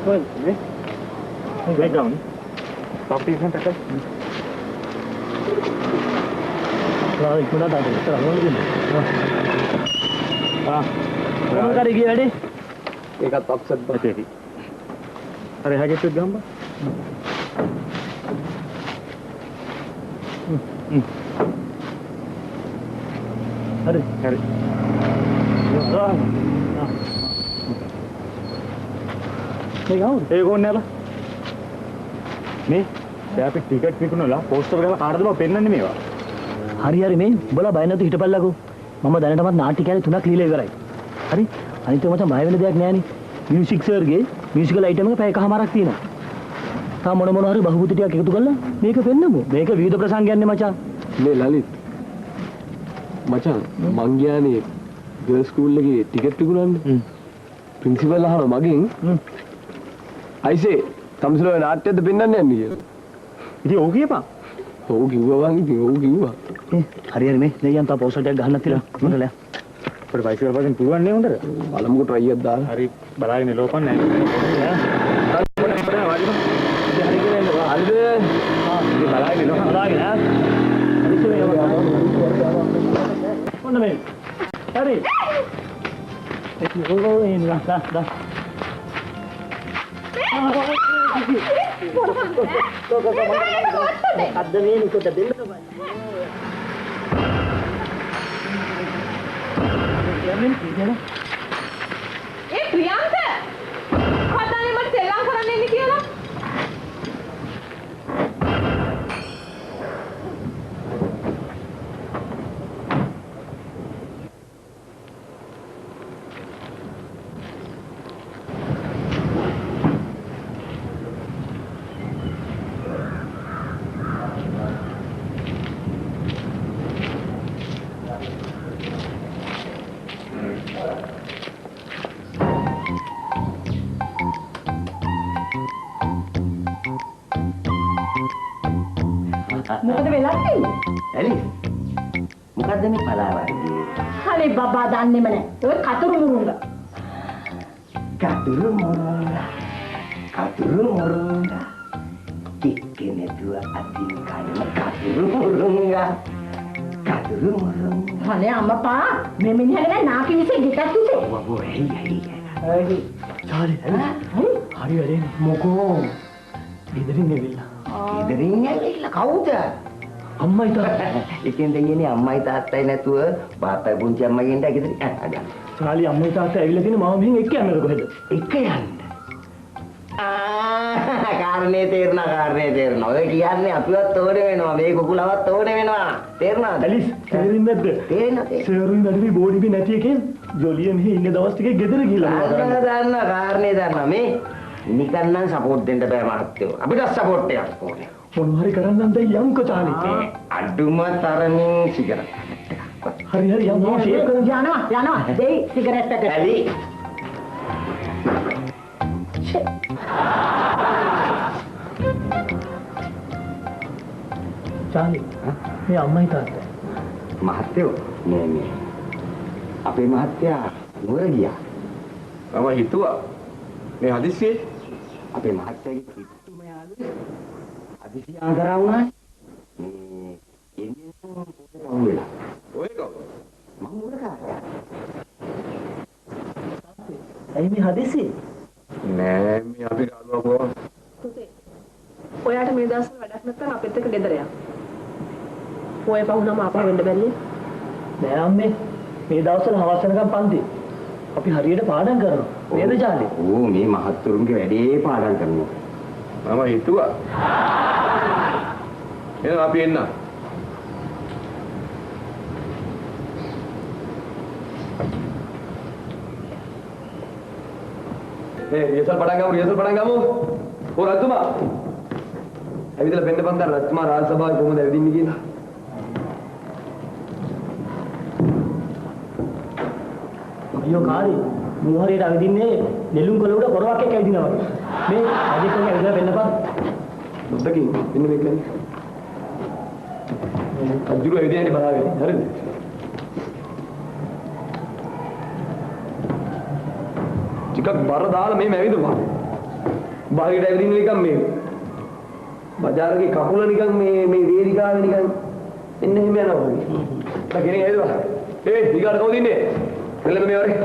කොහෙද මේ? මේ ගමු. පම්පින් එකක්. ලා ඉක්මනට ආද ඉතල මොකද දෙන්නේ? ආ. මොන කරේ ගිය වැඩේ? ඒකත් අප්සෙට් බා. ඇති ඇති. අර එහා ගෙට්ටුවක් ගහන්න බා. හරි හරි. මේ ගමු. ඒක ඕනේ නෑ බා. මේ දැන් අපි ටිකට් විකුණලා පෝස්ටර් ගහලා කාටද බා පෙන්නන්නේ මේවා? හරි හරි මේ උඹලා බය නැතුව හිටපල්ලාකෝ. මම දැනටමත් නාට්‍ය කැලේ තුනක් লীලා ඉවරයි. හරි? අනිත් එක මචං බය වෙන දෙයක් නෑනේ. මියුසික් සර්ගේ මියුසිකල් අයිටම් එක පැය එකහමාරක් තියෙනවා. තා මොන මොන හරි බහුබුති ටිකක් එකතු කරලා මේක පෙන්නමු. මේක විවිධ ප්‍රසංගයන්නේ මචං. මේ ලලිත් මචං මං ගියානේ ගර්ල්ස් ස්කූල් එකේ ටිකට් විකුණන්න. ප්‍රින්සිපල් අහනවා මගෙන් අයිසේ තමුසෙල ඔය නාට්‍යයක්ද පෙන්වන්න යන්නේ කියලා. ඉතින් ඔව් කියපන්. ඔව් කිව්වා බං ඉතින් ඔව් කිව්වා. හරි හරි මේ දැන් යන් තව පෝස්ටර් ටිකක් ගහන්නත් තියෙනවා. හොඳට ලෑ. අපිට බයිසිකල් පදින්න පුළුවන් නේ හොඳට. බලමුකෝ ට්‍රයි එකක් දාලා. හරි බලාගෙන ලෝපන් නෑ. හරිද? ඉතින් බලාගෙන ලෝපන්. බලාගෙන ඈ. හරි මේ ඔන්න මේ. හරි. ඒක ඔය එන්න දා දා. අද මේ නුකට දෙන්න බෑ. ඒ ප්‍රියංක කතානේ මට සෙල්ලම් කරන්න එන්නේ කියලා. මොකද වෙලා තියෙන්නේ? ඇලිස් මොකද්ද මේ පලා වර්ගයේ? අනේ බබා දන්නේම නෑ. ඔය කතුරු මුරුංග. කතුරු මුරුංග. කතුරු මුරුංග. කික්කේ නැතුව අතින් කඩන කතුරු මුරුංග. කතුරු මුරුංග. අනේ අම්මපා මේ මිනිහා ගැන නාකි විසේ ගෙටක් විසේ. ඔව් ඔව් ඇයි ඇයි. හරි. චාලි හරි. හරි වැඩේනේ. මොකෝ? ගෙදරින් ඇවිල්ලා. ගෙදරින් ඇවිල්ලා කවුද? අම්මයි තාත්තයි. ඉතින් දැන් ඉන්නේ අම්මයි තාත්තයි නැතුව බාප්පයි පුංචි අම්මයි ඉන්න ගෙදරින් අග. චාලි අම්මයි තාත්තයි ඇවිල්ලා තියෙන මාව මෙහෙන් එක්ක යන්නද කොහෙද? එක්ක යන්න. ආ කාරණේ තේරුණා කාරණේ තේරුණා. ඔය කියන්නේ අපිවත් ඕනේ වෙනවා මේ කුකුලවත් ඕනේ වෙනවා. තේරුණාද? ඇලිස් තේරෙන්නේ නැද්ද? තේරෙනවා. සර්ුයි වැඩි බෝඩි බි නැති එකෙන් ජොලිය මෙහෙ ඉන්න දවස් ටිකේ ගෙදර ගිහලා මොනවා කරන්නේ? දන්නවා කාරණේ දන්නවා මේ නිකන් නම් සපෝට් දෙන්න බෑ මහත්තයෝ. අපිට සපෝට් එකක් ඕනේ. මොන හරි කරන්නම් දැන් යන්කෝ චාලි. අඩුම තරමින් සිගරට් එකක්. හරි හරි යම් මම ෂේප් කරන් යනවා යනවා දෙයි සිගරට් එක. ඇලි චාලි මේ අම්මයි තාත්තයි. මහත්තයෝ මේ මේ අපේ මහත්තයා නුවර ගියා. මම හිතුවා මේ හදිස්සියේ අපේ මහත්තයාගේ කිට්ටුම යාළුවෙක් හදිසිය ආදරා වුණානේ. මේ එන්නේ පොඩ වෙලා. ඔය කවුද? මම මුරකාරයා. ඇයි මේ හදිසියේ? නෑ මේ අපි ගාලුවා කොහොමද? පුතේ ඔයාට මේ දවස්වල වැඩක් නැත්නම් අපිත් එක්ක ගෙදර යන්න. ඔය පහුනම ආපහු වෙන්න බැරිද? නෑ අම්මේ මේ දවස්වල හවස් වෙනකම් පන්ති. අපි හරියට පාඩම් කරනවා. නේද චාලි? ඔව් මේ මහත්තුරුන්ගේ වැඩේ පාඩම් කරනවා. මම හිතුවා. එහෙනම් අපි එන්න. මේ රිහර්සල් පටන් ගමු රිහර්සල් පටන් ගමු. ඔව් රජතුමා. ඇවිදලා පෙන්නපන් දා රජතුමා රාජසභාවේ කොහොමද ඇවිදින්නේ කියලා. අයියෝ කාරි මූ හරියට ඇවිදින්නේ නෙළුම් කොළ උඩ කොරවක් එක්ක ඇවිදිනවා වගේ. මේ රජෙක් වගේ ඇවිදලා පෙන්නපන්. පොඩ්ඩකින් මෙන්න මේක ගන්න. අජුරු ඇවිදින හැටි බලාගෙන හරිද? ටිකක් බර දාලා මෙහෙම ඇවිදපන්. බාහිරට ඇවිදින්න නිකන් මේ බජාරගේ කකුල නිකන් මේ මේ වේදිකාවේ නිකන් එන්න එහෙම යනවා වගේ. දැන් කෙනෙක් ඇවිදවා. ඒ ඊගාට කවුද ඉන්නේ? මෙල්ලද මේ වරේ.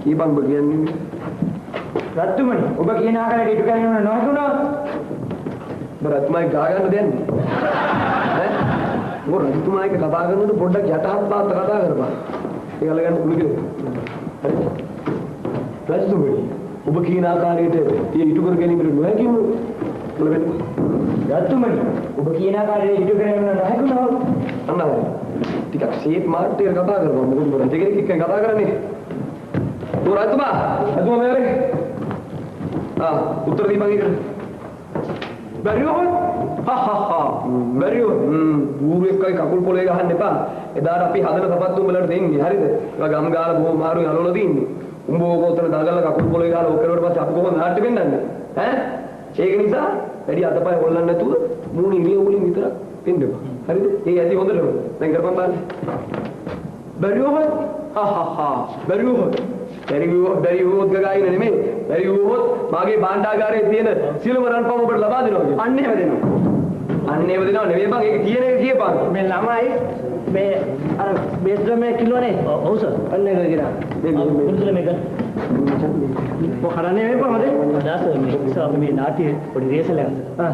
කීපන් ඔබ කියන්නේ? රත්තුමනි ඔබ කියන ආකාරයට ඉටු කරගෙන නොහැකුණා. ඔබ රත්තුමායි ගා ගන්න දෙන්නේ. ඈ? ඔබ රජතුමා එක්ක කතා කරනකොට පොඩ්ඩක් යටහත් පාත් කතා කරපන්. ඒක අල්ලගන්න පුළුවන් කියලා. හරිද? රජතුමනි ඔබ කියන ආකාරයට ඒ ඉටු කර ගැනීමට නොහැකි වුණොත් කියලා වෙන්නේ. රත්තුමනි ඔබ කියන ආකාරයට ඉටු කරගෙන නොහැකුණා. අන්න හරි. ටිකක් ෂේප් මාර්ට් එකට කතා කරපන්. මොකද ඔබ රජ කෙනෙක් එක්ක කතා කරන්නේ. ඔව් රජතුමා රජතුමා මේ වරේ. ආ උත්තර දීපන් ඒකට. බැරි වුණොත් හා හා හා බැරි වුණොත් බූරු එක්කයි කකුල් පොළවේ ගහන්න එපා. එදාට අපි හදන සපත්තු උඹලට දෙන්නේ. හරිද? ඒවා ගම් ගාලා බොහොම මාරුවෙන් අලවලා තින්නේ. උඹ ඕක උතන දඟලලා කකුල් පොළවේ ගහලා ඔක් කරුවට පස්සේ අපි කොහොමද නාට්‍ය පෙන්නන්නේ? ඈ? ඒක නිසා වැඩි අතපය හොල්ලන්නේ නැතුව මූණ ඉරියව් වලින් විතරක් පෙන්නපන්. හරිද? ඒ ඇති හොඳටම. දැන් කරපන් බලන්න. බැරි වුණොත් හා හා හා බැරි වුණොත් බැරි වුණොත් ගගා ඉන්න නෙමෙයි. බැරි වුණොත් මාගේ භාණ්ඩාගාරයේ තියෙන සියලුම රන්පම් ඔබට ලබා දෙනවා කියන්නේ. අන්න එහෙම දෙනවා. අන්න එහෙම දෙනවා නෙමෙයි බං. ඒක කියන එක කියපන්. මේ ළමයි මේ අර බේස් ඩ්‍රම් එක කිලෝනේ. ඔව් සර්. අන්න ඒක කියලා. මේ මේ මේක. මොකද කරන්නේ මේ කොහමද? දාස මේ සර් අපි මේ නාට්‍ය පොඩි රිහර්සල් එකක් සර්. ආ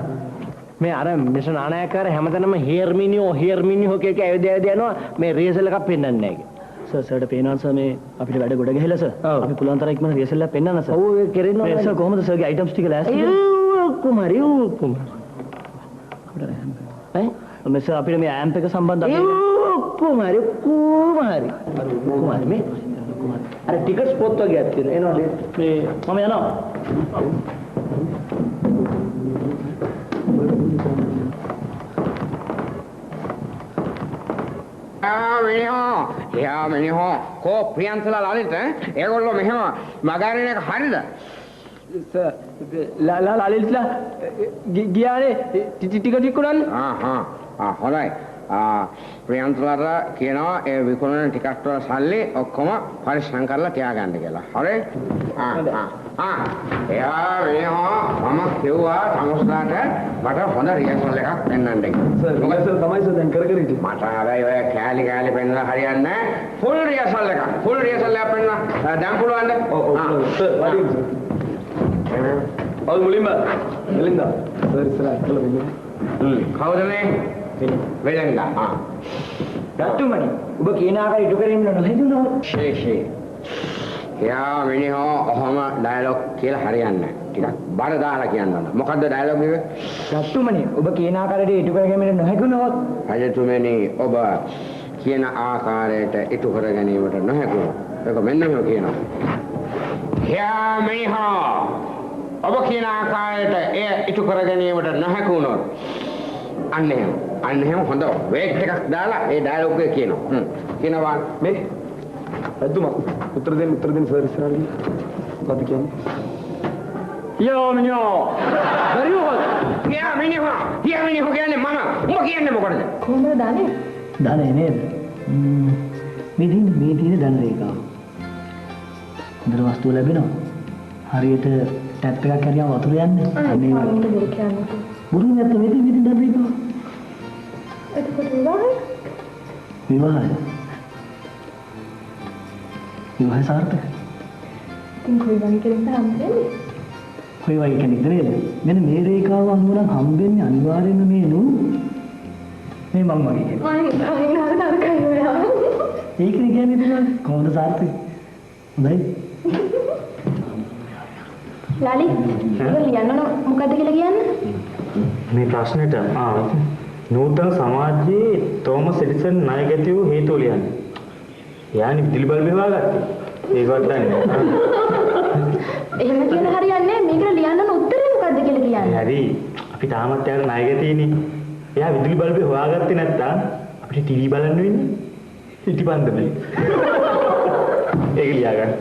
මේ අර මිස්ටර් නානායක්කාර හැමතැනම හියර්මිනියෝ හියර්මිනියෝ කිය කිය ඇවිද ඇවිද යනවා මේ රිහර්සල් එකක් පෙන්වන්නේ නැහැ කියලා. සර් සර්ට පේනවා සර් මේ අපිට වැඩ ගොඩ ගහලා සර්. අපි පුළුවන් තරම් ඉක්මනට රිහර්සල් එකක් පෙන්වන්න සර්. ඔව් ඒක කෙරෙන්න ඕනේ. සර් කොහොමද සර්ගේ අයිටම්ස් ටික ලෑස්තිද? ඔක්කොම හරි ඔක්කොම. ඈ මේ සර් අපිට මේ ඇම්ප් එක සම්බන්ධ අපි ඔක්කොම හරි ඔක්කොම හරි. ඔක්කොම හරි මේ අර ටිකට්ස් පොත් වගේක් තියෙනවා. එනවා මේ මම යනවා. යා මිනිහෝ කෝ ප්‍රියන්තලා ලලිත ඒගොල්ලෝ මෙහෙම මගහරින එක හරිද? සර් ලලිත්ලා ගියානේ ටික විකුණන්න. ආ හා ආ හොඳයි. ආ ප්‍රියන්තලාට කියනවා ඒ විකුණන ටිකට් වල සල්ලි ඔක්කොම පරිස්සම් කරලා තියාගන්න කියලා. හරි? ආ ආ ආ එයා මිනිහෝ මම කිව්වා තමුස්ලාට මට හොඳ රිහර්සල් එකක් පෙන්වන්න කියලා. සර් රිහර්සල් තමයි සර් දැන් කර කර හිටියේ. මට හැබැයි ඔය කෑලි කෑලි පෙන්වලා හරියන්නේ නැහැ. ෆුල් රිහර්සල් එකක්. ෆුල් රිහර්සල් එකක් පෙන්වලා දැන් පුළුවන්ද? ඔව් ඔව් සර් වාඩි වෙන්න සර්. ඔව් මුලින්ම වෙලින්දා සර් ඉස්සරහ කළා වෙන්නේ. කවුද මේ? වෙලෙන්දා. ආ. රත්තුමනි ඔබ කියන ආකාරයට ඉටු කරගෙන නොහැදුනොත් ෂේ ෂේ. යා මිනිහෝ ඔහොම ඩයලොග් කියලා හරියන්නේ නැහැ. ටිකක් බර දාලා කියන්න ඕන. මොකද්ද ඩයලොග් එක? රත්තුමනි ඔබ කියන ආකාරයට ඉටු කරගෙන නොහැකුණොත් රජතුමනි ඔබ කියන ආකාරයට ඉටු කර ගැනීමට නොහැකුණොත් ඒක මෙන්න මෙහෙම කියනවා. යා මිනිහෝ ඔබ කියන ආකාරයට එය ඉටු කර ගැනීමට නොහැකුණොත් අන්න එහෙම. අන්න එහෙම හොඳ වේට් එකක් දාලා ඒ ඩයලොග් එක කියනවා. කියනවා මේ රජතුමා උත්තර දෙන්න උත්තර දෙන්න සර් ඉස්සරහට ගිහින්. මොකද්ද කියන්නේ? යා මිනිහෝ බැරි වුණොත් යා මිනිහෝ යා මිනිහෝ කියන්නේ මම. උඹ කියන්නේ මොකටද? කොහොමද දන්නේ? ධනය නේද? මේ තියෙන මේ තියෙන ධන රේඛාව. හොඳට වස්තුව ලැබෙනවා. හරියට ටැප් එකක් හරියම වතුර යන්නේ. අනේ වගේ. බොරු කියන්නේ. බොරු නැත්නම් මේ තියෙන ධන රේඛාව. එතකොට විවාහය? විවාහය. විවාහය සාර්ථකයි. ඉතින් කොයි වගේ කෙනෙක්ද හම්බෙන්නේ? කොයි වගේ කෙනෙක්ද නේද? මෙන්න මේ රේඛාව අනුව නම් හම්බෙන්නේ අනිවාර්යයෙන්ම මේ නු මේ මං වගේ කෙනෙක්. අයින් අර නරකයි ඔයා. ඒකනේ කියන්නේ ඉතින් කොහොමද සාර්ථක? හොඳයි. ලාලි, ඔය ලියන්න ඕන මොකද්ද කියලා කියන්න? මේ ප්‍රශ්නෙට නූතන සමාජයේ තෝමස් එඩිසන් ණය ගැති වූ හේතුව ලියන්න. එයානේ විදුලි බල්බේ හොයාගත්තේ. ඒකවත් දන්නේ නැහැ. එහෙම කියලා හරියන්නේ නැහැ. මේකට ලියන්න ඕන උත්තරේ මොකද්ද කියලා කියන්න. හරි. අපි තාමත් එයාට ණය ගැතිනේ. එයා විදුලි බල්බේ හොයාගත්තේ නැත්තම් අපිට ටීවී බලන්න වෙන්නේ ඉටිපන්දමේ. ඒක ලියා ගන්න.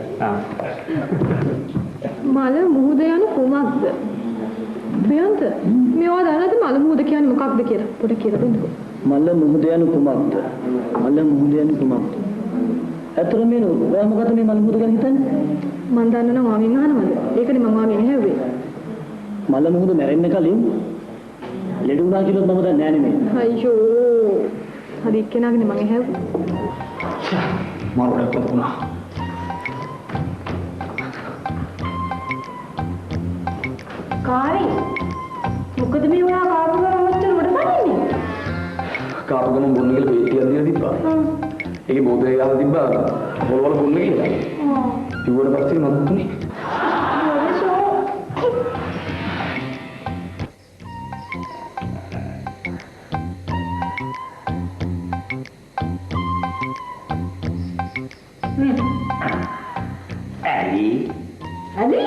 මල මුහුද යන කුමක්ද? ප්‍රියන්ත මේවා දන්නවද මල මුහුද කියන්නේ මොකක්ද කියලා? පොඩක් කියලා දෙන්නකෝ. මල මුහුද යන කුමක්ද? මල මුහුද යන කුමක්ද? ඇත්තටම මේ ඔයා මොකද මේ මල මුහුද ගැන හිතන්නේ? මං දන්න නම් ඔයාගෙන් අහනවද? ඒකනේ මං ඔයාගෙන් ඇහුවේ. මල මුහුද මැරෙන්න කලින් ලෙඩ වුණා කියලාත් මම දන්නේ නෑ නේ. අයියෝ. හරි එක්කෙනාගේනේ මං ඇහුවේ. මරුණක් වුණා. කාරි මොකද මේ ඔයා කාපු ගමන් ඔච්චර උඩ පනින්නේ? කාපු ගමන් බොන්න කියලා බේත් ටිකක් දීලා තිබ්බා. ඒකේ බෝතලේ ගහලා තිබ්බා හොලවල බොන්න කියලා. කිව්වට පස්සේ නතුනේ. ඇලි ඇලි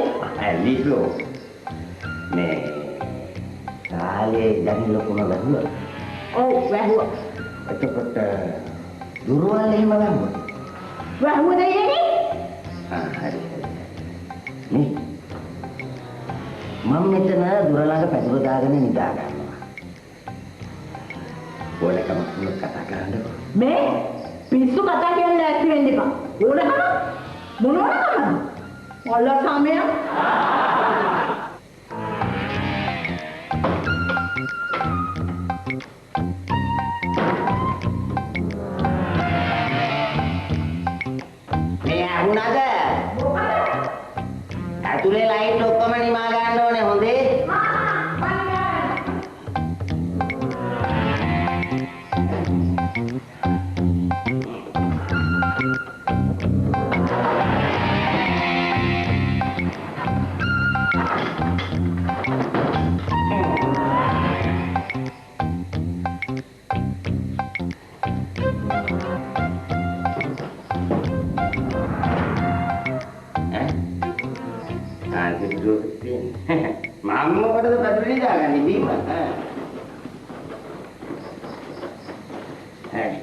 ඇලි ලෝ මේ තාලේ දැන් ලොකුම වැහුවා. ඔව් වැහුවා. එතකොට දුරවල් එහෙම වැහුවා. වැහුවද යන්නේ? ආ හරි හරි. මේ මම මෙතන දුර ළඟ පැදුර දාගෙන නිදා ගන්නවා. ඕනකමක් වුණොත් කතා කරන්නකෝ. මේ පිස්සු කතා කියන්න ලෑස්ති වෙන්න එපා. ඕනකම මොන ඕනකමද? ඔල්ලා සාමයා මේ ඇහුණාද? ඇතුලේ ලයිට් ඔක්කොම නිමා ගන්න ඕනේ හොඳේ. මම මොකටද පැදුරේ දාගන්නේ බීම? හරි.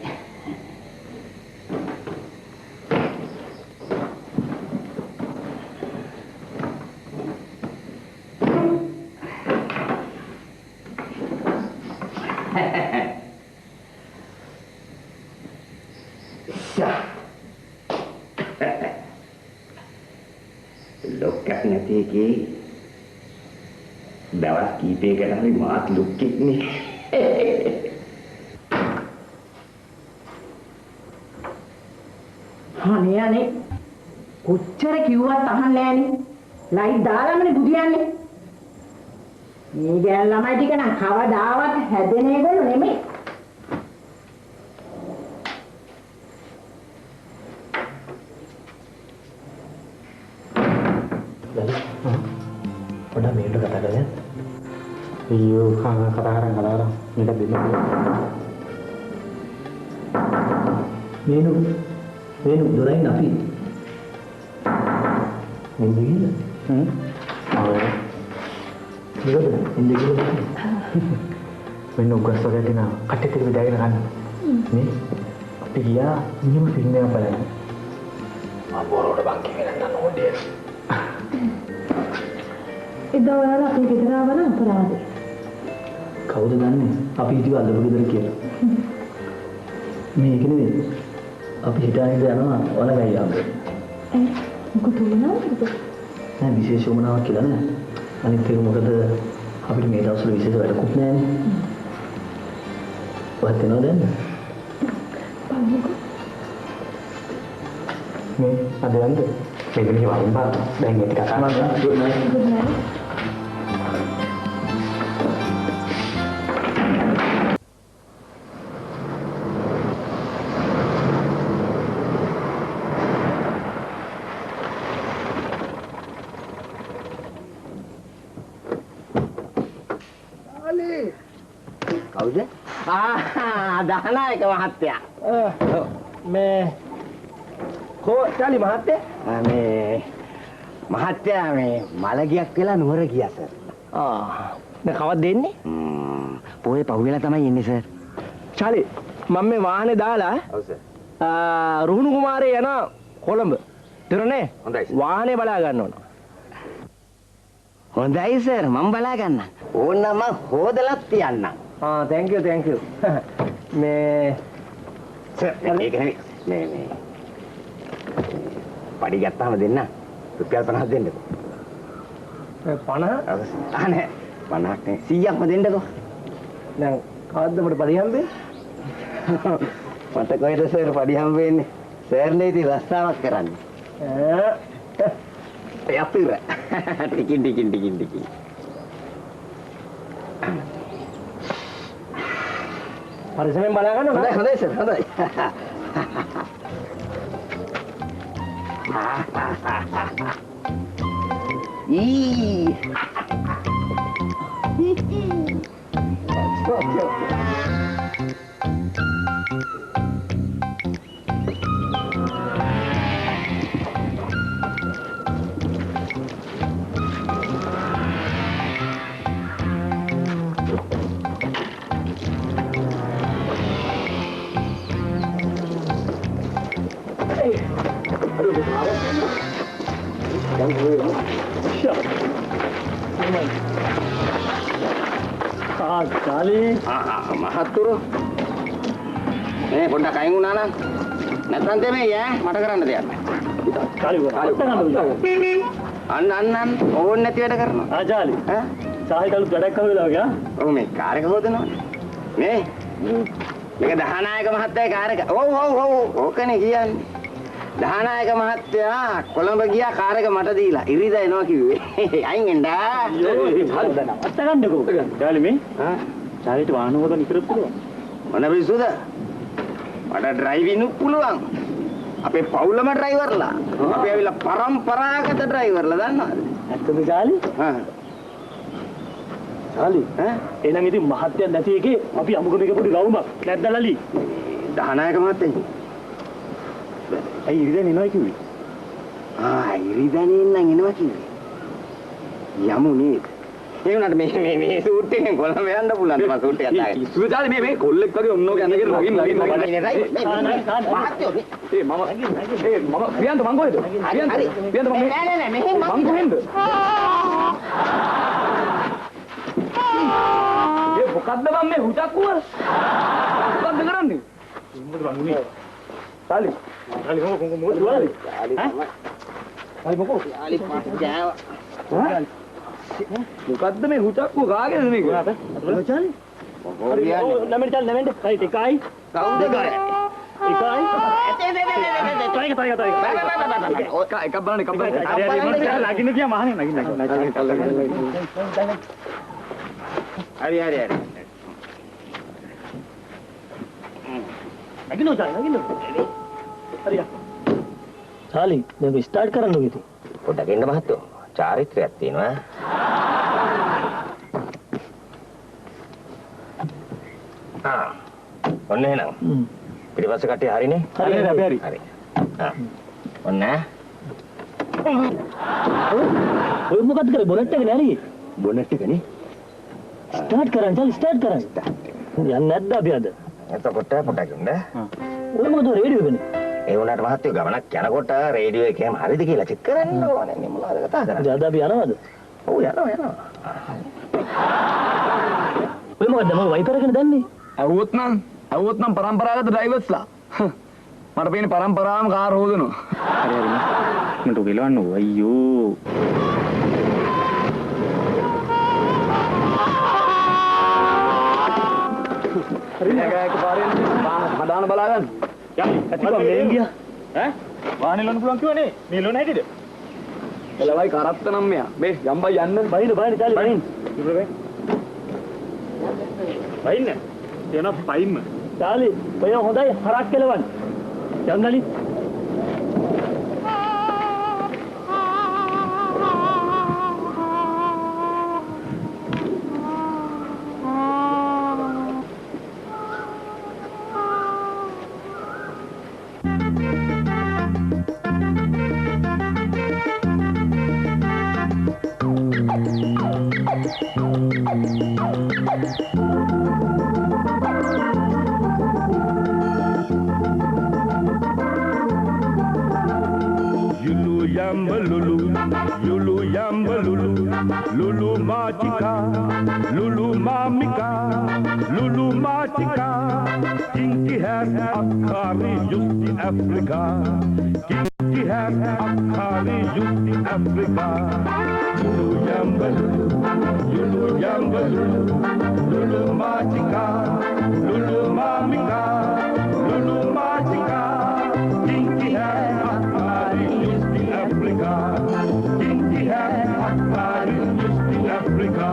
ලොක්කක් නැති එකේ දවස් කීපයකට හරි මාත් ලොක්කෙක් නේ. අනේ අනේ කොච්චර කිව්වත් අහන්නේ නෑනේ. ලයිට් දාලාමනේ බුදියන්නේ. මේ ගෑන් ළමයි ටික නම් කවදාවත් හැදෙන ඒගොල්ලෝ නෙමෙයි. පොඩ්ඩක් මේකට කතා කරලා අයියෝ කතා කරන් කතා කරන් මේක දෙන්න මේනු මේනු දොරයින් අපි මෙන්න ගිහලා ආ මොකද එන්න ගිහලා මෙන්න උගස් වගේ දෙන කට්ටියත් එක්ක බෙදාගෙන ගන්න මේ අපි ගියා නියම ෆිල්ම් එකක් බලන්න. මම බොරවට බං කිව්වේ නැත්තම් ඕනේ. එදා ඔයාලා අපේ ගෙදර ආව නම් අපරාධේ. කවුද දන්නේ අපි හිතුවා අල්ලපු ගෙදර කියලා. මේ ඒක නෙවෙයි. අපි හිතාගෙන යනවා ඔයාලා ගයි ආවේ. ඒ මොකද උනවද? නෑ විශේෂ උමනාවක් කියලා නෑ. අනිත් එක මොකද අපිට මේ දවස්වල විශේෂ වැඩකුත් නෑනේ. ඔයත් එනවද දැන්? බලමුකෝ. මේ අද යන්නද? මේක මෙහෙ වයින් බා. දැන් ඒක කතා කරන්න. Good night. Good night. කවුද? ආ දහනායක මහත්තයා. මේ කෝ චාලි මහත්තයා? මේ මහත්තයා මේ මලගියක් වෙලා නුවර ගියා සර්. ආ දැන් කවද්ද එන්නේ? පොයේ පහුවෙලා තමයි එන්නේ සර්. චාලි මම මේ වාහනේ දාලා ඔව් සර්. රුහුණු කුමාරේ යන කොළඹ. තේරුණේ? හොඳයි සර්. වාහනේ බලා ගන්න ඕන. හොඳයි සර් මම බලා ගන්නම්. ඕන නම් මං හොදලත් තියන්නම්. ආ thank you thank you. මේ සර් ඒක නෙවෙයි මේ මේ පඩි ගත්තාම දෙන්න. රුපියල් 50ක් දෙන්නකෝ. 50? අනේ 50ක් නේ 100ක්ම දෙන්නකෝ. දැන් කවද්ද මට පඩි හම්බෙන්නේ? මට කොහෙද සර් පඩි හම්බෙන්නේ? සර් නේ ඉතින් රස්සාවක් කරන්නේ. යතුර. ටිකින් ටිකින් ටිකින් ටිකින්. පරිස්සමෙන් බලා ගන්න. හොඳයි හොඳයි සර් හොඳයි. ඊ මහත්තුරු මේ පොඩ්ඩක් අයින් වුණා නම් නැත්නම් දෙමේ ඈ මට කරන්න දෙයක් නෑ. චාලි අන්න අන්න අන්න ඕන් නැති වැඩ කරනවා. ආ චාලි ඈ සාහිත අලුත් වැඩක් හම්බ වෙලා වගේ ආ. ඔව් මේ කාර් එක හොදනවනේ. මේ මේක දහනායක මහත්තයාගේ කාර් එක. ඔව් ඔව් ඔව් ඕකනේ කියන්නේ. දහනායක මහත්තයා කොළඹ ගියා කාර් එක මට දීලා ඉරිදා එනවා කිව්වේ. අයින් වෙන්න. අත්ත ගන්නකෝ. චාලි මේ ආ චාලිට වාහන හොදන්න ඉතරත් පුළුවන්. මොන පිස්සුද? මට ඩ්‍රයිවිං උත් පුළුවන්. අපේ පවුලම ඩ්‍රයිවර්ලා. අපි ඇවිල්ලා පරම්පරාගත ඩ්‍රයිවර්ලා දන්නවද? ඇත්තද චාලි? හා. චාලි ඈ එහෙනම් ඉතින් මහත්තයා නැති එකේ අපි අමුග මේක පොඩි රවුමක් නැද්ද ලලි? දහනායක මහත්තයා. ඇයි ඉරිදා එනවා කිව්වේ? ආ ඉරිදා නම් එනවා කිව්වේ. යමු නේද? ඒ වුණාට මේ මේ මේ සූට් එකෙන් කොළඹ යන්න පුළුවන් මම සූට් එකක් දාගෙන. කිස්සුද චාලි මේ මේ කොල්ලෙක් වගේ ඔන්නෝක ඇඳගෙන නගින් නගින් නගින්. මහත්තයෝ ඒ මම ඒ මම ප්‍රියන්ත මං කොහෙද? ප්‍රියන්ත ප්‍රියන්ත මං නෑ නෑ නෑ මෙහෙන් මං කොහෙන්ද? ඒ මොකද්ද මං මේ හුටක්කුව? මොකද්ද කරන්නේ? මොකද බං උනේ? චාලි චාලි මොකෝ මොකද චාලි? චාලි මොකෝ? චාලි පස් ගෑවා. මොකද්ද මේ හුටක්කුව කාගේද මේක? චාලි මොකෝ කියන්නේ? නැමෙන්න චාලි නැමෙන්න. රයිට් එකයි කවුද කරේ? එකයි තව එක තව එක තව එක. එකක් බලන්න එකක් බලන්න. හරි හරි මට නගින්න තියා මහනේ නගින්න නගින්න. හරි හරි හරි. නගින්න චාලි නගින්න. හරිය. චාලි දැන් ස්ටාර්ට් කරන්නකෝ ඉතින්. පොඩ්ඩක් එන්න මහත්තයෝ. චාරිත්‍රයක් තියෙනවා. ආ ඔන්න එහෙනම්. පිටිපස්ස කට්ටිය හරිනේ? හරි හරි අපි හරි. හරි. ආ ඔන්න ඔය මොකද්ද කරේ බොනට් එක නෑ නේ? බොනට් එක නේ. ස්ටාර්ට් කරන්න චාලි ස්ටාර්ට් කරන්න. යන්නේ නැද්ද අපි අද? එතකොට පොඩ්ඩක් ඉන්න. ඔය මොකද රේඩියෝ එකනේ? ඒ වුණාට මහත්තයෝ ගමනක් යනකොට රේඩියෝ එක එහෙම හරිද කියලා චෙක් කරන්න ඕනේ. මේ මොනවද කතා කරන්නේ? අද අපි යනවද? ඔව් යනවා යනවා. ඔය මොකද්ද මම වයිපර් එකනේ දැම්මේ? ඇහුවොත් නම් පරම්පරාගත ඩ්‍රයිවර්ස්ලා. මට පේන්නේ පරම්පරාවම කාර් හොදනවා. හරි හරි මට ඔක එලවන්න ඕ අයියෝ. හරි නෑ එක පාරෙන් හදාන බලා ගන්න. යාලි ඇති බං මෙහෙන් ගියා. ඈ වාහනේ ලොන්න පුළුවන් කිව්වනේ. මේ ලොන්න හැටිද? එලවයි කරත්ත නම් මෙයා. මේ යම්බයි යන්න. බයින බයින චාලි බයින්. ඉවර බයි. බයින්න. එන පයින්ම. චාලි ඔය හොඳයි හරක් කෙලවන්න. යන්නලි. Lulu Machika, Lulu Mamika, Lulu Machika, Kinky has Akari, Yusti Africa. Kinky Kinki hat Akkari Yutti Africa. Lulu Yambalu, Lulu Yambalu, Lulu Machika, Lulu Mamika, Lulu Machika. Kinki hat Akkari Yutti Africa. Kinki hat Akkari Yutti Africa.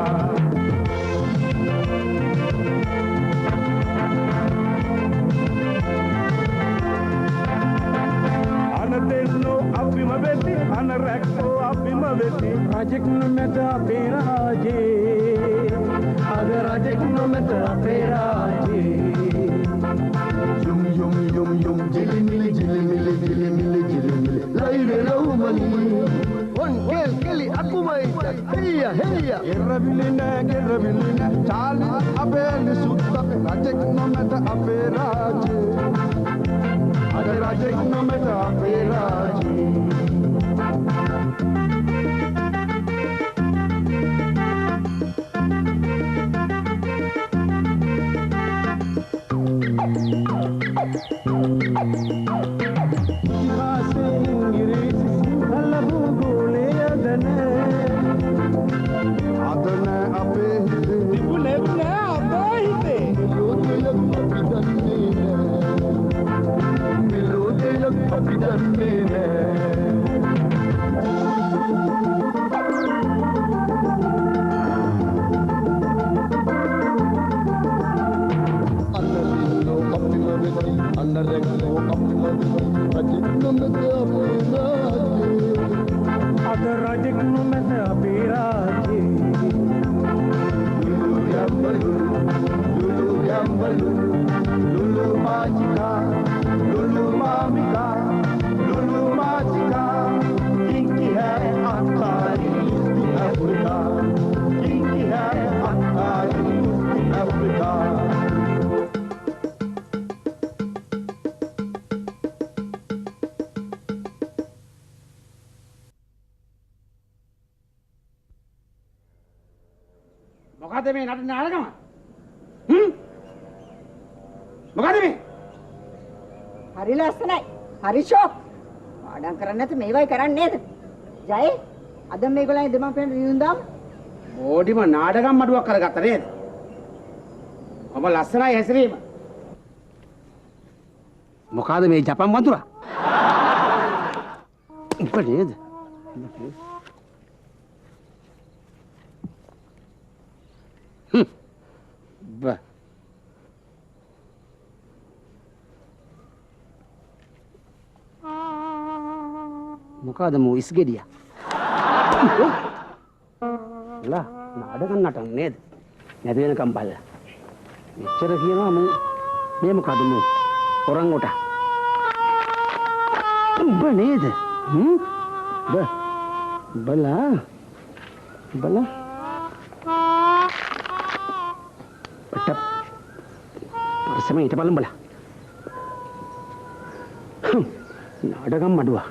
අනතෙන්නෝ අපිම වෙති අනරැක්කෝ අපිම වෙති රජෙක් නොමැත අපේ රාජේ අද රජෙක් නොමැත අපේ රාජේ යුම් යුම් යුම් යුම් ජිලි මිලි ජිලි මිලි ජිලි මිලි ජිලි මිලි ලයිරේ රවුමලි on කෙල් කෙලි අකුමයි හෙයියා හෙයියා එරවිලි නෑ ගෙරවිලි නෑ චාලි අපේ නිසුත් අපේ රජෙක් නොමැත අපේ රාජේ අද රජෙක් නොමැත අපේ රාජේ. ඉතිහාසයේ ඉංග්‍රීසි සිංහල භූගෝලය අද නෑ අද නෑ අපේ හිතේ තිබුණෙත් නෑ අපේ හිතේ මෙලෝ දෙයක් අපි දන්නේ නෑ මෙලෝ දෙයක් අපි දන්නේ නෑ. අනලින්නෝ අපිම වෙති අනරැක්කෝ අපිම වෙති රජෙක් නොමැත අපේ රාජේ අද රජෙක් නොමැත අපේ රාජේ. ලුලු යම්බලු ලුලු යම්බලු ලුලු මාචිකා ලුලු මාමිකා ලුලු මාචිකා. කිංකි hat Akkari Yutti Africa. Kinki hat Akkari Yutti Africa. මොකද මේ නටන නාටකම? හ්ම්? මොකද මේ? හරි ලස්සනයි. හරි ෂෝක්. පාඩම් කරන්නේ නැති මේවයි කරන්නේ නේද? ජය අද මේගොල්ලන් දෙමාපියන් රියුන් දාමු. බෝඩිම නාටකම් මඩුවක් කරගත්ත නේද? කොහොම ලස්සනයි හැසිරීම. මොකද මේ ජපන් වඳුරා? උඹ නේද? හ්ම්. බ මොකද මූ ඉස්ගෙඩිය? ලා නාටකම් නටන නේද? නැති වෙනකම් බලලා. මෙච්චර කියනවා මූ මේ මොකද මූ? හොරන් කොට. උඹ නේද? හ්ම්? බ බලා බලා පට්ට පරසම හිටපලම් බලා. නාටකම් මඩුවා.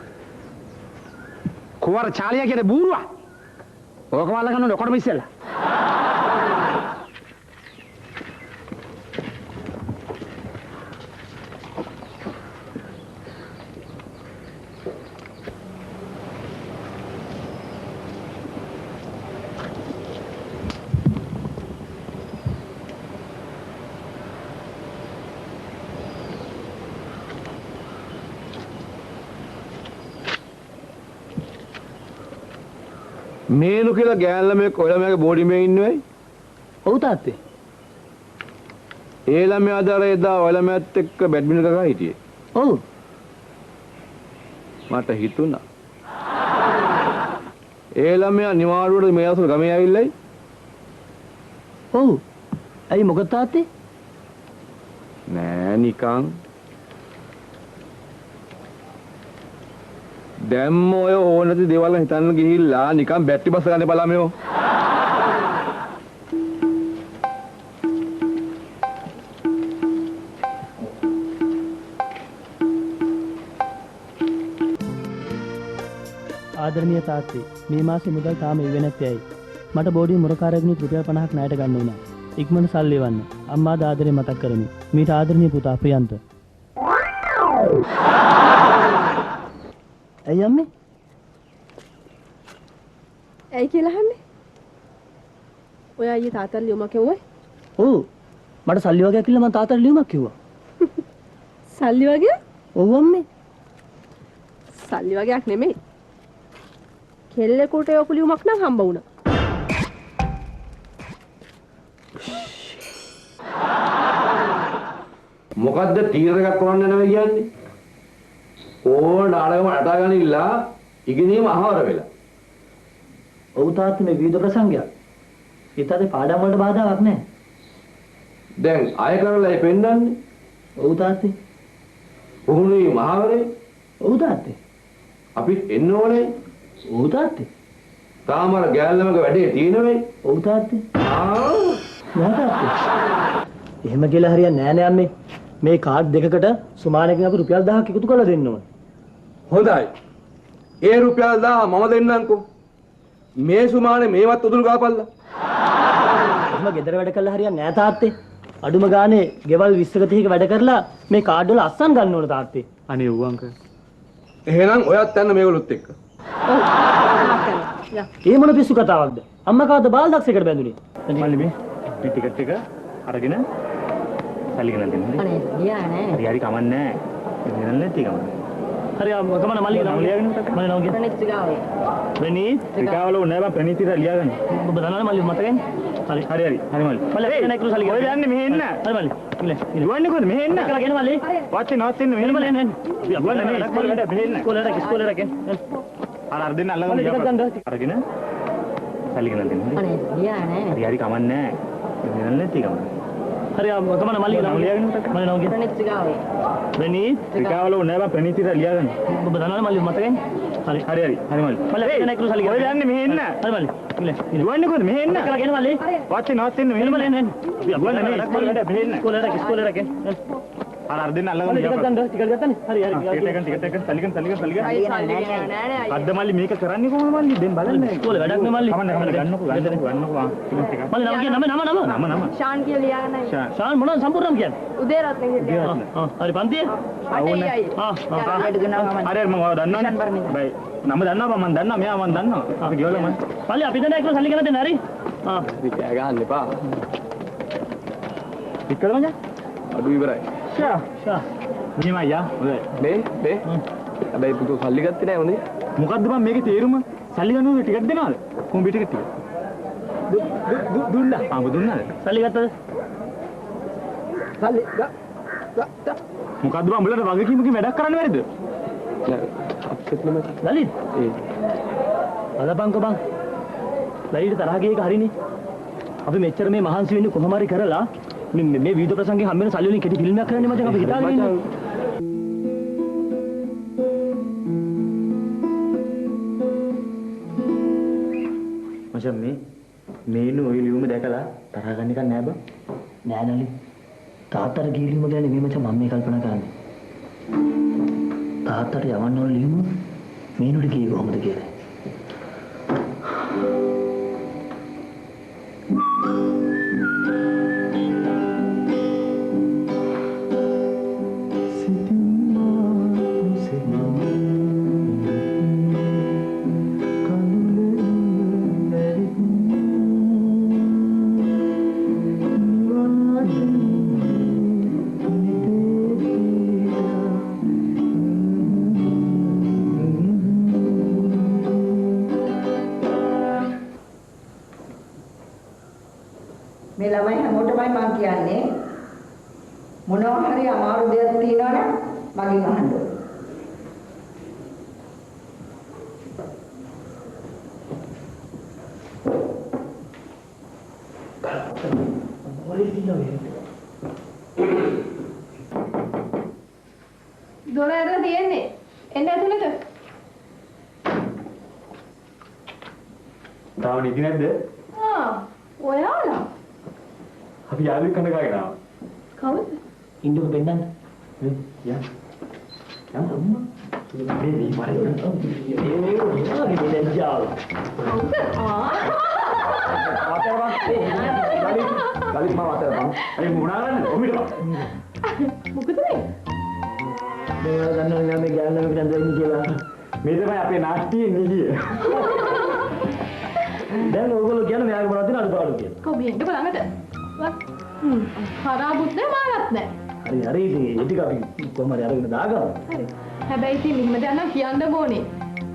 කොවර චාලියා කියන බූරුවා. ඕක වල්ලා ගන්න ඕනේ ඔක්කොටම ඉස්සෙල්ලා. මේනු කියලා ගෑන් ළමයෙක් ඔය ළමයාගේ බෝඩිමේ ඉන්නවයි. ඔව් තාත්තේ. ඒ ළමයා අද අර එදා ඔය ළමයාත් එක්ක බැඩ්මින්ටන් ගහලා හිටියේ. ඔව්. මට හිතුණා. ඒ ළමයා නිවාඩුවට මේ දවස්වල ගමේ ඇවිල්ලයි. ඔව්. ඇයි මොකද තාත්තේ? නෑ නිකන්. දැම්ම ඔය ඕන නැති දේවල් හිතන්න ගිහිල්ලා නිකන් බැටරි බස් ගන්න එපා ළමයෝ. ආදරණීය තාත්තේ, මේ මාසේ මුදල් තාම එන්නේ නැත්තේ ඇයි? මට බෝඩිය මුරකාරයෙකුනුත් රුපියල් 50ක් ණයට ගන්න වුණා. ඉක්මනට සල්ලි එවන්න. අම්මාද ආදරේ මතක් කරමි. මීට ආදරණීය පුතා ප්‍රියන්ත. ඇයි අම්මේ? ඇයි කියලා අහන්නේ? ඔයා ඊයේ තාත්තට ලියුමක් කිව්වේ? ඔව්. මට සල්ලි වගේක් ඉල්ල මං තාත්තට ලියුමක් කිව්වා. සල්ලි වගේ? ඔව් අම්මේ. සල්ලි වගේක් නෙමෙයි. කෙල්ලෙකුට යවපු ලියුමක් නම් හම්බ වුණා. මොකද්ද තීරණ එකක් කරන්න යනවා කියන්නේ? ඕන නාටකම අටා ගනින්න ඉගෙනීම අහවර වෙලා. ඔව් තාත්තේ මේ විවිධ ප්‍රසංගයක්. ඒ තාත්තේ පාඩම් වලට බාධාවක් නෑ. දැන් අය කරලා ඒ පෙන්නන්නේ. ඔව් තාත්තේ. පුහුණු වීම අහවරේ. ඔව් තාත්තේ. අපි එන්න ඕනේ. ඔව් තාත්තේ. තාම අර ගෑල්ලමක වැඩේ තියෙනවේ. ඔව් තාත්තේ. ආ නෑ තාත්තේ. එහෙම කියලා හරියන්නේ නෑ නේ අම්මේ. මේ කාඩ් දෙකකට සුමානකින් අපි රුපියල් 1000ක් එකතු කරලා දෙන්න ඕනේ. හොඳයි. ඒ රුපියල් 1000 මම දෙන්නම්කෝ. මේ සුමානේ මේවත් උදුරු ගාපල්ලා. එහෙම ගෙදර වැඩ කරලා හරියන්නේ නෑ තාත්තේ. අඩුම ගානේ ගෙවල් 20ක 30ක වැඩ කරලා මේ කාඩ් වල අස්සන් ගන්න ඕන තාත්තේ. අනේ ඔව් අංකල්. එහෙනම් ඔයත් යන්න මේගොල්ලොත් එක්ක. ඔව්. යා. ඒ මොන පිස්සු කතාවක්ද? අම්මා කවද්ද බාල්දක්ෂයකට බැඳුනේ? මල්ලි මේ ටිකට් එක අරගෙන සල්ලි ගෙනල්ලා දෙන්න. අනේ ගියා නෑ. හරි හරි කමක් නෑ. ගෙනල්ලා නැති කමක්. හරි කමන මල්ලි නම ලියාගන්න. මල්ලි නම කියන්න. ප්‍රණීත් ත්‍රිකාවේ. ප්‍රණීත් ත්‍රිකාවල ඕනේ නෑ බං ප්‍රණීත් විතර ලියාගන්න. ඔබ දන්නවනේ මල්ලි මතකයිනේ. හරි හරි හරි හරි මල්ලි. මල්ලි එන්න එක්ක සල්ලි ඔය යන්නේ මෙහෙ එන්න. හරි මල්ලි. ඉල ඉල. දුවන්නේ කොහෙද මෙහෙ එන්න. කරලා ගෙන මල්ලි. වාච්චේ නවත්තින්න මෙහෙ මල්ලි එන්න එන්න. දුවන්නේ නෙමෙයි ඉස්කෝලේ වැඩ මෙහෙ එන්න. ඉස්කෝලේ රැක ඉස්කෝලේ රැක. අර අර දෙන්න අල්ලගන්න මල්ලි ටිකක් ගන්න. අරගෙන සල්ලි ගෙනල්ලා දෙන්න. අනේ ගියා නෑ. හරි හරි කමක් නෑ. ගෙනල්ලා නැති කමක්. හරි කමන මල්ලි නම ලියාගන්න. මල්ලි නම කියන්න. ප්‍රණීත් ත්‍රිකාවේ. ප්‍රණීත් ත්‍රිකාවල ඕනේ නෑ බං ප්‍රණීත් විතර ලියාගන්න. ඔබ දන්නවනේ මල්ලි මතකයිනේ. හරි හරි හරි හරි මල්ලි. මල්ලි එන්න එක්ක සල්ලි ඔය යන්නේ මෙහෙ එන්න. හරි මල්ලි. ඉල ඉල. දුවන්නේ කොහෙද මෙහෙ එන්න. කරලා ගෙන මල්ලි. වාච්චේ නවත්තින්න මෙහෙ මල්ලි එන්න එන්න. දුවන්නේ නෙමෙයි ඉස්කෝලේ වැඩ මෙහෙ එන්න. ඉස්කෝලේ රැක ඉස්කෝලේ රැක. අර අර දෙන්න අල්ලගන්න. මල්ලි ටිකක් ගන්න ටිකක් ගත්තනේ. හරි හරි. ටිකට් එක ටිකට් එක සල්ලි ගන්න සල්ලි ගන්න සල්ලි ගන්න. නෑ නෑ නෑ අද්ද මල්ලි මේක කරන්නේ කොහොමද මල්ලි? දැන් බලන්න. ඉස්කෝලේ වැඩක් නේ මල්ලි. කමන්න කමන්න ගන්නකෝ ගන්නකෝ ගන්නකෝ. ආ ටිකට් එක. මල්ලි නම කියන්න නම නම නම. නම නම. ශාන් කියලා ලියාගන්න. ශාන්. ශාන් මොනවද සම්පූර්ණ නම කියන්නේ? උදේරත්න කියලා. ආ ආ හරි පන්තිය? අනේ අයියේ. ආ ආ හරි හරි මම ඔයාව දන්නවනේ. බයි. නම දන්නවා බං මං දන්නවා මෙයා මං දන්නවා. අපි ගෙවලා මං. මල්ලි අපි දෙන්න එක්ක සල්ලි ගෙනත් දෙන්න හරි? ආ ඉතින් කෑ ගහන්න එපා. පිටකද මචං? අඩු ඉවරයි. ෂා ෂා. මෙහෙමයි යා. හොඳයි. මේ මේ හැබැයි පුතෝ සල්ලි ගත්තේ නෑ හොඳේ. මොකද්ද බං මේකේ තේරුම? සල්ලි ගන්නවද ටිකට් දෙනවද? කොහොම ටිකට් ටික? දුන්නා. ආ දුන්නාද? සල්ලි ගත්තද? සල්ලි මොකද්ද බං උඹලට වගකීමකින් වැඩක් කරන්න බැරිද? නෑ අප්සෙට් නෙමෙයි. ලලිත් ඒ බලපන්කෝ බං. ලලිට තරහ ගිය එක හරිනේ. අපි මෙච්චර මේ මහන්සි වෙන්නේ කොහොම හරි කරලා මේ මේ විවිධ ප්‍රසංගෙන් හම්බ වෙන සල්ලි වලින් කෙටි ෆිල්ම් එකක් කරන්නේ මචං අපි හිතාගෙන ඉන්නේ. මචං මේ මේ ඉන්න ඔය ලියුම දැකලා තරහ ගන්න එකක් නෑ බං. නෑ නලි. තාත්තට ගිය ලියුම ගැන නෙමෙයි මචං මම මේ කල්පනා කරන්නේ. තාත්තට යවන්න ඕන ලියුම මේනුට ගියේ කොහොමද කියලා. මේ ළමයි හැමෝටමයි මං කියන්නේ මොනවා හරි අමාරු දෙයක් තියෙනවා නම් මගෙන් අහන්න ඕනේ. දොර ඇරලා තියෙන්නේ. එන්න ඇතුළට. තාම නිදි නැද්ද? ආ ඔයාලා අපි යාළුවෙක් කන ගාගෙන ආවා. කවුද? ඉන්නකො පෙන්නන්න. මේ යන්න. යන්න අම්මා. මේ මේ වරේ. ඒ ඔයාගේ ලැජ්ජාව. කවුද? ආ අතර බං. ලලිත් ලලිත් මාව අතර බං. අය මොනා කරන්නේ? ඔමිට බං. මොකද මේ? මේ ඔයාලා දන්නවනේ මම මේ ගෑනු ළමයෙකුට ඇඳලා ඉන්නේ කියලා. මේ තමයි අපේ නාට්‍යයේ නිලිය. දැන් ඕගොල්ලෝ කියන්නේ මෙයාගේ මොනවද තියෙන අඩුපාඩු කියලා. කො මේ එන්නකෝ ළඟට. වා. හරාබුත් නෑ මාරත් නෑ. හරි හරි ඉතින් ඒ ටික අපි කොහොම හරි අරගෙන දාගමු. හරි. හැබැයි ඉතින් මෙහෙම දෙයක් නම් කියන්න ඕනේ.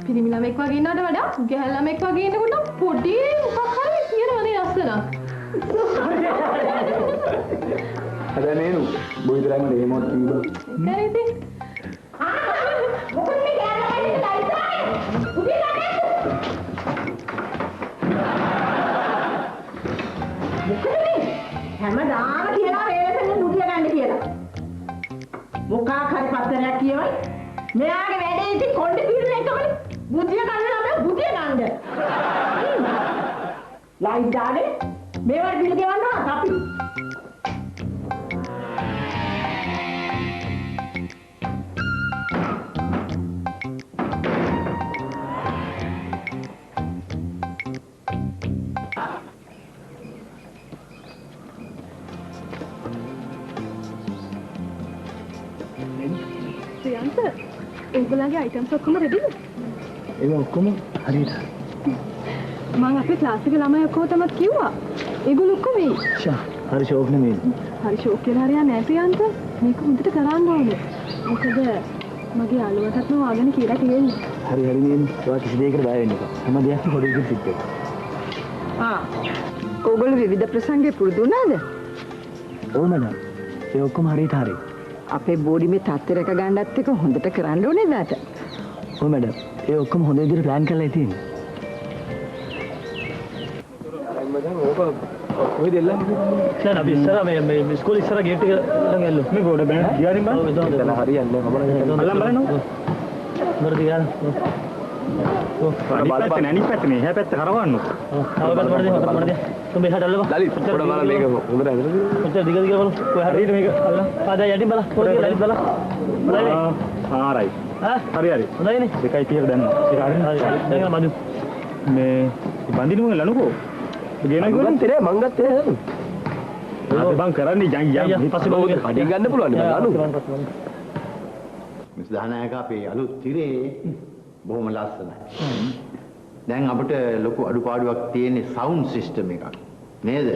පිරිමි ළමෙක් වගේ ඉන්නවට වඩා ගැහැණු ළමෙක් වගේ ඉන්නකොට නම් පොඩි මොකක් හරි තියෙනවනේ ලස්සනක්. හැබැයි නේනු බෝ විතරයි මට එහෙමවත් කිව්වා. ඒකනේ ඉතින්. මොකද මේ ගෑනු ළමයි ටික ලයිට් දාන්නේ? උදේ ගන්න. මොකද මේ? හැමදාම කියනවා වේලසෙන් මුදිය ගන්න කියලා. මොකක් හරි පත්තරයක් කියවයි. මෙයාගේ වැඩේ ඉතින් කොණ්ඩේ පීඩන එකමනේ. බුදිය ගන්න ළමයා බුදිය ගන්න. ලයිට් දාගෙන මේවට බිල් ගෙවන්න ඕන අපි. ප්‍රියන්ත, ඒගොල්ලන්ගේ අයිටම්ස් ඔක්කොම රෙඩිද? ඒවා ඔක්කොම හරියට. මං අපේ ක්ලාස් එකේ ළමයි ඔක්කොම තමත් කිව්වා. ඒගොල්ලෝ ඔක්කොම එයි. ෂා, හරි ෂෝක් නෙමෙයි. හරි ෂෝක් කියලා හරියන්නේ නෑ ප්‍රියන්ත. මේක හොඳට කරන්න ඕනේ. මොකද මගේ යාළුවටත් මම වාගෙන කියලා තියෙන්නේ. හරි හරි නේද? ඔයා කිසි දෙයකට බය වෙන්න එපා. හැම දෙයක්ම පොඩි විදිහට සිද්ධ වෙනවා. ආ. ඕගොල්ලෝ විවිධ ප්‍රසංගේ පුරුදු වුණාද? ඔව් මැඩම්. ඒ ඔක්කොම හරියට හරි. අපේ බෝඩිමේ තත්ත්ව රැක ගන්නත් එක හොඳට කරන්න ඕනේ දාට. ඔව් මැඩම්. ඒ ඔක්කොම හොඳ විදිහට ප්ලෑන් කරලා තියෙන්නේ. මචං ඕක කොහෙද එල්ලන්නේ? සර් අපි ඉස්සර මේ මේ ඉස්කෝලේ ඉස්සර ගේට් එක ළඟ ඇල්ලුවා. මේ පොඩ බෑන ගියාරින් බලන්න. ඔව් එතන එතන හරියන්නේ නැහැ මම නම් අල්ලන් බලන්න. හොඳට තියාගන්න. ඔව්. අනිත් පැත්තේ අනිත් පැත්තේ මේ එහා පැත්ත කරවන්න. ඔව්. තව පැත්ත මට දෙන්න, මට දෙන්න. තුන් එහාට අල්ලපන්. ලලිත් පොඩ බලන්න මේක හොඳට ඇදලා තියෙනවා. ඔච්චර දිග දිග බලමු. ඔය හරියට මේක අල්ලන්. ආ දැන් යටින් බලන්න. පොඩි ලලිත් බලන්න. හොඳයි. ආ රයිට්. ආ හරි හරි. හොඳයිනේ. 2.30 දැම්මා. ඒක හරි. හරි හරි. දැන් මදු. මේ බඳින්න මොකද ලනුකෝ? ගෙන මං කිව්වනේ. ගත්තේ නෑ මං ගත්තේ නෑ. ආ බං කරන්නේ යන් යන්. පස්සේ බලමු. කඩෙන් ගන්න පුළුවන් නේ ලනු. මිස් දහනායක අපේ අලුත් තිරේ බොහොම ලස්සනයි. දැන් අපිට ලොකු අඩුපාඩුවක් තියෙන්නේ සවුන්ඩ් සිස්ටම් එකක්. නේද?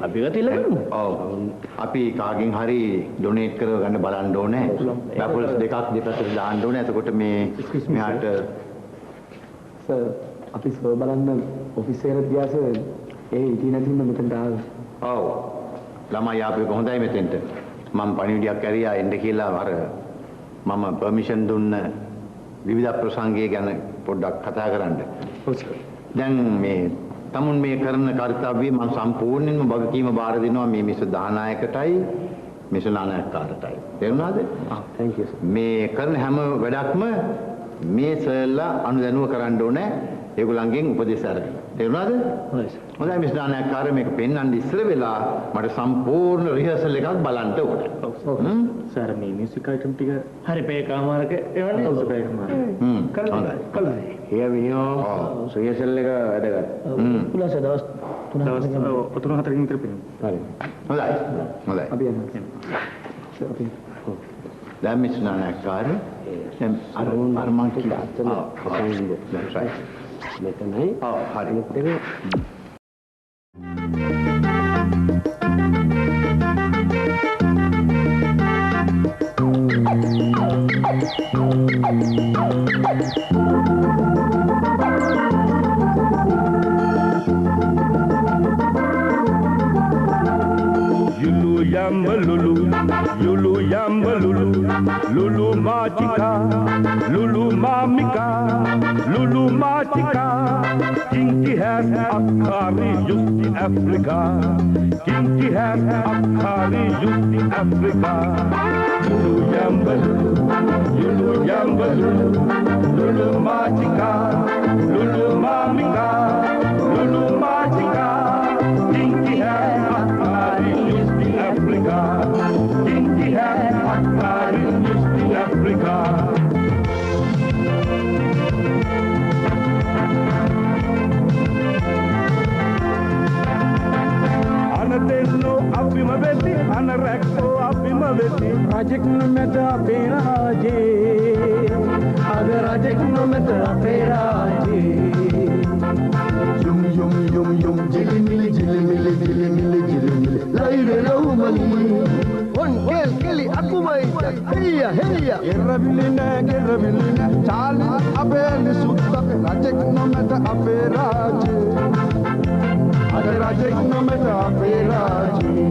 අපි ඒකත් ඉල්ලගමු. ඔව්. අපි කාගෙන් හරි ඩොනේට් කරව ගන්න බලන්න ඕනේ. බැෆල්ස් දෙකක් දෙපැත්තට දාන්න ඕනේ. එතකොට මේ මෙහාට සර් අපි සර් බලන්න ඔෆිස් එකට ගියා සර්. ඒ හිටියේ නැති හින්දා මෙතනට ආවා. ඔව්. ළමයි ආපු එක හොඳයි මෙතෙන්ට. මම පණිවිඩයක් ඇරියා එන්න කියලා අර මම පර්මිෂන් දුන්න විවිධ ප්‍රසංගය ගැන පොඩ්ඩක් කතා කරන්න. ඔව් සර්. දැන් මේ තමුන් මේ කරන කර්තව්‍යය මම සම්පූර්ණයෙන්ම වගකීම බාර දෙනවා මේ මිස් දානායකටයි මිස් නානායක්කාරටයි. තේරුණාද? ආ thank you sir. මේ කරන හැම වැඩක්ම මේ සර්ලා අනුදැනුව කරන්න ඕනේ. ඒගොල්ලන්ගෙන් උපදෙස් අරගෙන. තේරුණාද? හොඳයි සර්. හොඳයි මිස් නානායක්කාර මේක පෙන්වන්න ඉස්සර වෙලා මට සම්පූර්ණ රිහර්සල් එකක් බලන්න ඕනේ. සර් මේ මියුසික් අයිටම් ටික හරි පේකමාරක එවන්නේ. ඔව් සර් ඒකම. හ්ම්. හොඳයි. එයා මිනිහෝ රිහර්සල් එක වැදගත්. පුළුවන් සර් දවස් තුනක් දවස් තුන හතරකින් විතර පෙන්වන්න. හරි. හොඳයි. හොඳයි. අපි යනවා. සර් අපි දැන් මිස් නානායක්කාර දැන් අර අර මං කිව්වා. Sound That's right. මෙතනයි. ඔව් හරි. අනිත් එක Yulu yamba lulu, yulu yamba lulu, lulu machika, lulu mamika, lulu machika. Kinky has akari yusti Africa, kinky has akari yusti Africa. Yulu yamba lulu, yulu yamba lulu, lulu machika, lulu mamika, lulu machika. Kinky has akari yusti Africa, kinky has akari yusti Africa. අනතෙන්නෝ අපිම වෙති අනරැක්කෝ අපිම වෙති රජෙක් නොමැත අපේ රාජේ අද රජෙක් නොමැත නොමැත අපේ රාජ්‍යයේ. යුම් යුම් යුම් යුම් ජිලිමිලි ජිලිමිලි ජිලිමිලි ජිලිමිලි ලයිරේ රවුමලි ඔන් කෙල් කෙලි අකුමයි හෙයියා හෙයියා. එරවිලි නෑ ගෙරවිලි නෑ චාලිස් අබේලි සුත්තක රජෙක් නොමැත අපේ රාජ්‍යයේ. අද රජෙක් නොමැත අපේ රාජ්‍යයේ.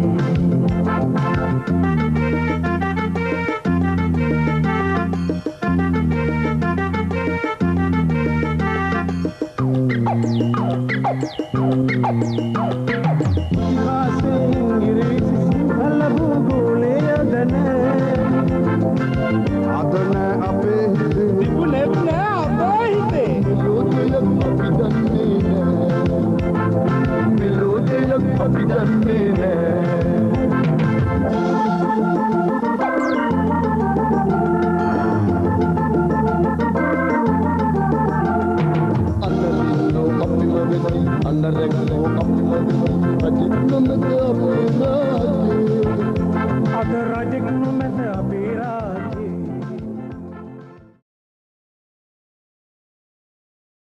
ඉතිහාසය ඉංග්‍රීසි සිංහල භූගෝලය අද නෑ. අද නෑ අපේ හිතේ. තිබුණෙත් නෑ අපේ හිතේ. මෙලෝ දෙයක් අපි දන්නේ නෑ. මෙලෝ දෙයක් අපි දන්නේ නෑ. අන්නරින්නෝ අපිම වෙති අන්නරැක්කෝ අපිම වෙති රජෙක් නොමැත අපේ රාජ්‍යයේ. අද රජෙක් නොමැත අපේ